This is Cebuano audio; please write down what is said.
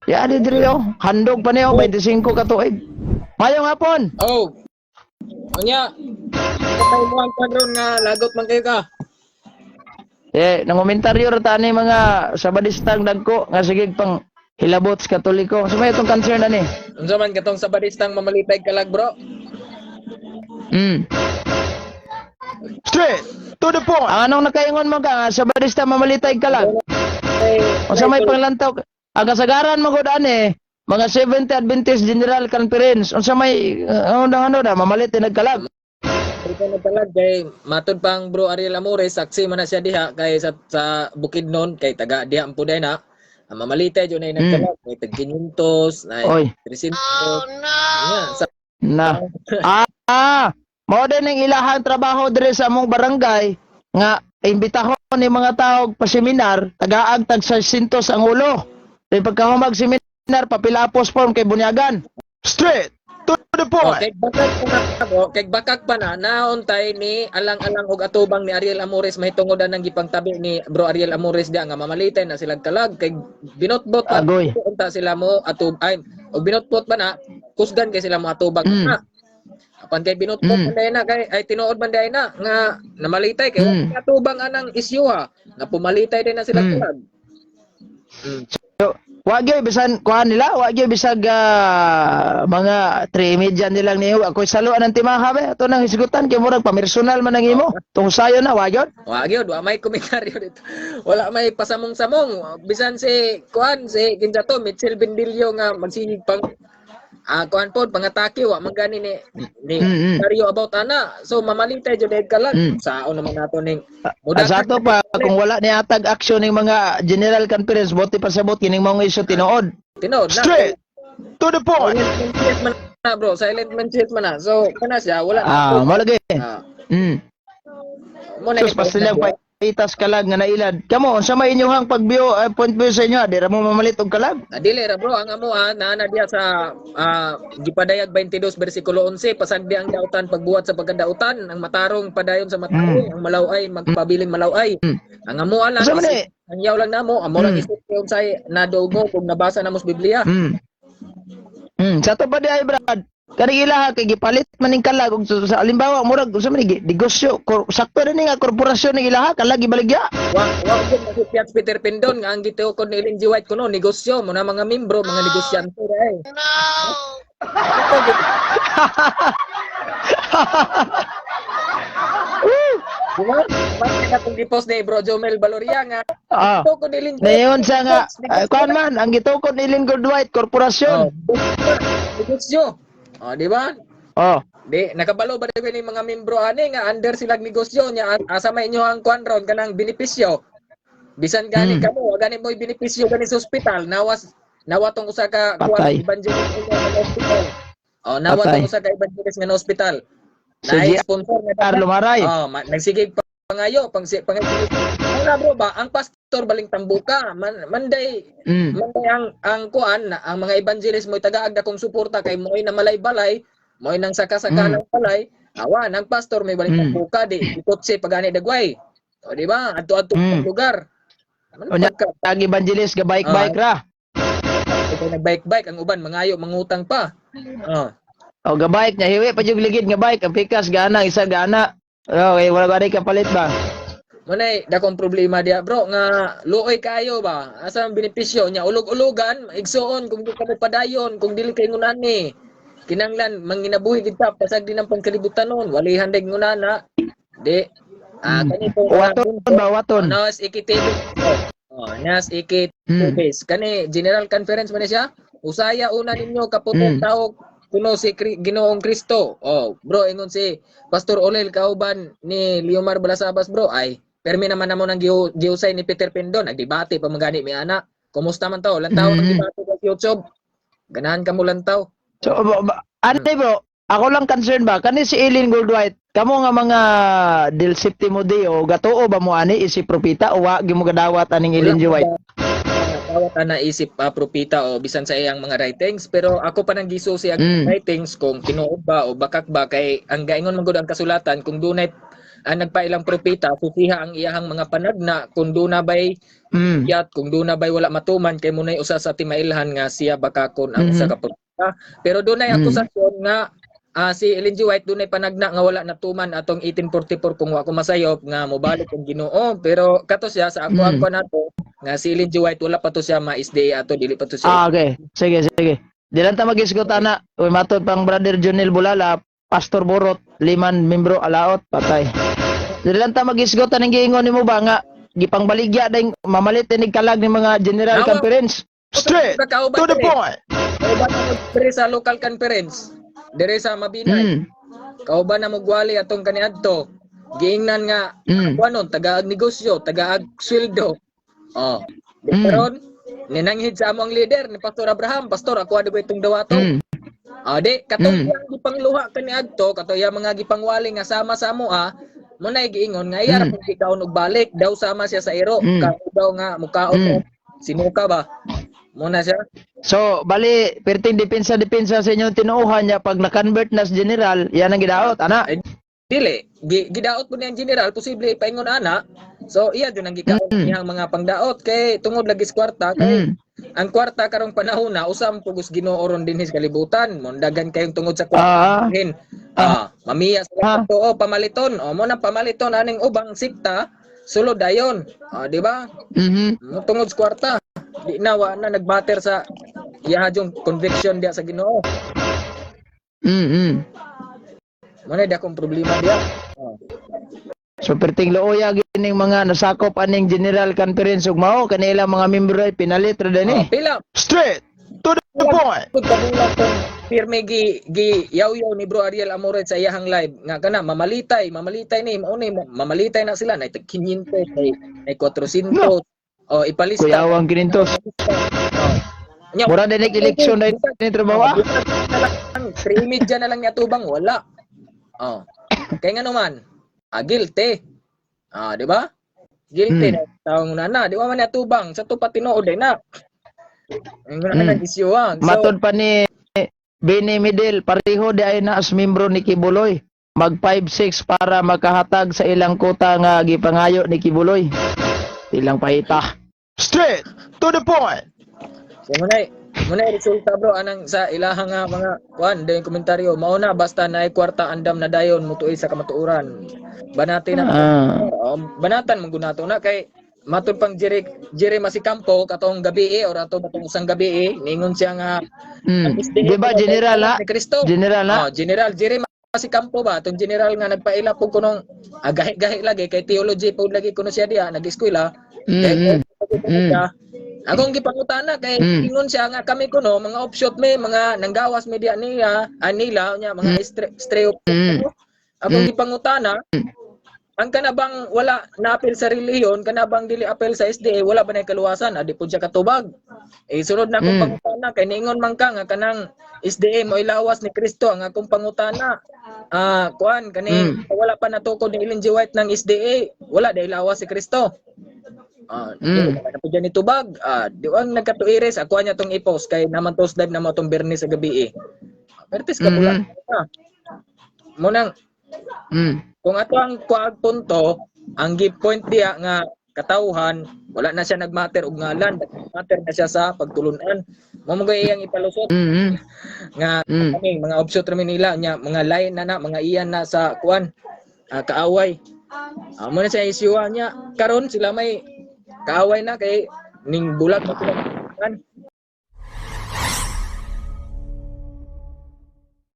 Ya di diri oh. Handog pa niyo 25 ka tuig. Mayong hapon. Oh. Unya. Patay mo ang kwadron nga lagot man kayo ka. Eh, nangomentaryo ra ta ni mga sabadistang dagko nga sige pang hilabot sa Katoliko. So may itong concern ani. Unsa man katong sabadistang mamalitay kalag, bro? Straight to the point. Ang anong nakaingon mo ka nga sabadista mamalitay kalag? Unsa may panglantaw? Ang kasagaran mo gud ani mga 70 Adventist General Conference, unsa may ano ano da mamalit nagkalag? Ito nagkalag kay matud pang bro Ariel Amores, saksi man na siya diha kay sa Bukidnon, kay taga diha ang puday na. Ang mamalitay jud na nagkalag kay tag 500 na Oy. 300. Oh no. Nya, sa Na. Ah, mao din ang ilahang trabaho dire sa among barangay nga imbitahon ni mga tao pa seminar, tagaag tag 600 ang ulo. Di pagkahumag seminar, papilapos form kay bunyagan. Straight to the Oh, point. kay bakak pa na bro, kay bakak pa na naontay ni alang-alang og atubang ni Ariel Amores mahitungod ang gipangtabi ni bro Ariel Amores diha nga mamalitay na silang kalag kay binotbot pa Agoy. unta sila mo atub ay og binotbot ba na kusgan kay sila mo atubang na. Apan kay binotbot man dayon na kay ay tinuod man dayon na nga namalitay kay wala atubang anang isyu ha nga pumalitay din na sila kalag. So, wa gyud bisan kuan nila, wa gyud bisag mga tri media nilang niyo. Ako saluan ng timaha ba ato nang hisgutan kay murag pamersonal man ang imo. Tung sayo na wa gyud. Wa gyud, wa may komentaryo dito. Wala may pasamong-samong. Bisan si kuan si kinsa to Mitchell Bendillo nga magsigig pang kuan pod pangatake wa man gani ni komentaryo about ana. So mamalitay jud ka lang. Saon naman nato ning Ah, sa ato pa kung wala ni atag aksyon ng mga General Conference, bote pa sabot kining mga isyu tinuod. Tinuod na. Straight to the point. Silent man man na, bro. Silent man shit man na. So kana siya wala na. Ah, mao lagi. Mo na Sus, pastilang paitas kalag nga nailad. Kamo, unsa may inyuhang pag-view, point view sa inyo, di ra mo mamalit og kalag? Ah, dili ra bro, ang amo naa na diya sa gipadayag 22 bersikulo 11, pasagdi ang dautan pagbuhat sa pagkadautan, ang matarong padayon sa matarong, ang malaway magpabiling malaway. Ang amo lang Unsa man isip, eh? ang yaw lang namo, amo lang isip kay unsay nadugmo kung nabasa namo sa Biblia. Sa to pa di ay Brad. Kani ilaha kay gipalit man ning kalag og sa halimbawa murag unsa man ni negosyo sakto na ni nga korporasyon ning ilaha kalag gibaligya. Wa wa gyud masipyat Peter Pindon nga ang gituokod ni Ellen G. White kuno negosyo mo na mga membro, mga negosyante ra eh. Diba? Bakit atong gipost ni Bro Jomel Baloria nga gituokod ni Ellen G. White, Nayon sa nga negosyo kuan man ang gitukod ni Ellen Goldwhite korporasyon. Oh, negosyo. Oh, di ba? Oh. Di nakabalo ba di ni mga membro ani nga under silang negosyo nya asa may inyo ang kuan ron kanang benepisyo. Bisan gani kamo, wa gani mo'y benepisyo gani sa ospital, nawas nawa tong usa ka kuan Patay. evangelist nga na ospital. Oh, nawa Patay. tong usa ka evangelist nga na ospital. Si Naay G.R. sponsor nga Lumaray. Oh, nagsigig pangayo, pang pang Wala bro ba, ang pastor baling tambuka, man, manday manday ang kuan na ang mga evangelist mo'y tagaag dakong suporta kay mo'y na malay-balay, mo'y nang saka-saka ng balay, awan ang pastor may baling tambuka di ikotse pagani dagway. O di ba? Adto-adto lugar. Man Unya, pagka ang evangelist ga bike-bike ra. ikaw nagbike-bike ang uban mangayo mangutang pa. Oh. O ga bike nya hiwi pa jud ligid nga bike ang pikas gana isa gana. Okay, wala gani kapalit ba? Munay dakong problema diya bro nga luoy kayo ba? Asa ang benepisyo nya ulog-ulogan igsuon kung di ka mo padayon kung dili kay ngunani. Kinanglan manginabuhi gid ta pasag din ang pangkalibutan nun walihan dag ngunana. Di kani pong Waton ba waton? Nas iki TV. Oh, nas iki TV. Kani General Conference man ni siya. Usaya una ninyo kaputong tao kuno si Ginoong Kristo. Oh, bro ingon si Pastor Olel kauban ni Leomar Balasabas bro ay permi naman namo nang giusay ni Peter Pindon nagdebate pa man gani mi ana. Kumusta man to? Lantaw ng debate sa YouTube. Ganahan ka mo lantaw. So ano bro, ako lang concern ba kani si Eileen Goldwhite, kamo nga mga Del Septimo Deo, gatuo ba mo ani isip propita o wa gyud mo gadawat aning Ellen G. White? Dawat na naisip propita o bisan sa iyang mga writings pero ako pa nang gisusi ang writings kung tinuod ba o bakak ba kay ang gaingon man gud ang kasulatan kung dunay Ang nagpailang propeta, susiha ang iyahang mga panagna kung duna bay yat, kung duna bay wala matuman, kay munay usa sa timailhan nga siya bakakon ang usa ka propeta. Pero dunay akusasyon nga si Ellen G. White dunay panagna nga wala natuman atong 1844, kung wa ko masayop, nga mobalik ang Ginoo. Pero kato siya sa ako ang kuan nato nga si Ellen G. White, wala pa to siya ma-SDA ato, dili pa to siya. Ah, okay. Sige, sige. Di lang ta mag-isgot ana. Uy, matod pang Brother Junel Bulala, Pastor Borot, liman membro alaot, patay. Di lang ta mag-isgot aning giingon nimo ba nga gipangbaligya ding mamalit inig kalag ni mga general conference. Straight Kauban to the dire. point. Kauban na mo dire sa local conference. Dire sa Mabinay. Kauban na mo gwali atong kaniadto. Giingnan nga kuanon, tagaag negosyo, tagaag sweldo. Oh. Di karon ninanghid sa among leader ni Pastor Abraham, "Pastor, ako adto itong dawato." Ah, di katong iyang gipangluha kaniadto, kato iyang mga gipangwali nga sama sa amo mo na giingon nga iya ra pud gikaon og balik daw, sama siya sa iro, daw nga mukaon mo sinuka ba. Mo na siya. So, bali, perting depensa-depensa sa inyong tinuohan niya, pag na-convert na sa general, yan ang gidaot, ana. Ay, dili gidaot po niyang general, posible paingon ana. So iya jud ang gikaon iyang mga pangdaot kay tungod lagi sa kwarta, kay ang kwarta karong panahon na usam pugos Ginoo ron dinhi sa kalibutan. Mondagan kayong tungod sa kwarta. Hin. Ah, mamiya sa oh, pamaliton. Oh, mo na pamaliton aning ubang sikta sulod dayon. Ah, di ba? Mhm. Mo tungod sa kwarta. Di na, wa na nagmatter sa iya jung conviction diya sa Ginoo. Mo na di akong problema diya. Oh. So perting luoya gining mga nasakop aning general conference ug mao kanila mga membro ay pinalit ra Oh, dinhi. pila Straight to the point. pud kabulat tong pirme gi gi yaw-yaw ni Bro Ariel Amoret sa iyahang live nga kana mamalitay, mamalitay ni mao ni mamalitay na sila, nay tag 500, nay 400. No. Oh, ipalista. Kuyawang kinintos. Oh. Nya, Mura din eleksyon na ni trabaho. Ah. Na lang, free media na lang niya tubang wala. Oh. Kay nga naman, guilty. Ah, di ba? Guilty na tawong na na, di ba man niya tubang sa to pa tinuod ay na. Ang na issue ah. So, Matod pa ni Benny Medel, pareho di ay na as membro ni Kibuloy. Mag 5-6 para makahatag sa ilang kota nga gipangayo ni Kibuloy. Ilang pahita. Straight to the point. So munay resulta, bro, anang sa ilahang nga mga kuan dayon komentaryo mao na basta naay kwarta, andam na dayon mutuoy sa kamatuoran. Banati na. Oh, banatan man gunato na kay matud pang Jerry Jerry Masikampo katong gabi eh, or ato batong usang gabi eh, ningon siya nga Di ba general ha? ni Kristo. General ha? Oh, General Jerry Masikampo ba, atong general nga nagpaila pug kunong gahi-gahi lagi kay theology pud lagi kuno siya diya nag-eskwela. Kay akong gipangutana kay ingon siya nga kami kuno mga offshoot, may mga nanggawas media niya nila nya mga stray offshoot. Akong gipangutana, ang kana bang wala na apel sa relihiyon, kana bang dili apel sa SDA, wala ba na kaluwasan? Adi pud siya katubag. Eh, sunod na akong pangutana kay niingon man ka nga kanang SDA mo ilawas ni Kristo. Ang akong pangutana, kuan kani wala pa natukod ni Ellen G. White ng SDA, wala dai lawas si Kristo? Ah, di na po dyan itubag. Ah, di ang nagkatuiris, ako niya tong i-post kay naman toast live na mo tong Bernis sa gabi eh. Pertis ka bulan. Ah. Munang kung ato ang kuag punto, ang give point diya nga katawhan, wala na siya nagmatter og ngalan, nagmatter na siya sa pagtulunan. Mo mo iyang ipalusot nga kami mga offshoot ra mi nila nya, mga line na na mga iyan na sa kuan kaaway. Ah, mo na siya issue niya karon, sila may kaaway na kay ning bulat mo sila.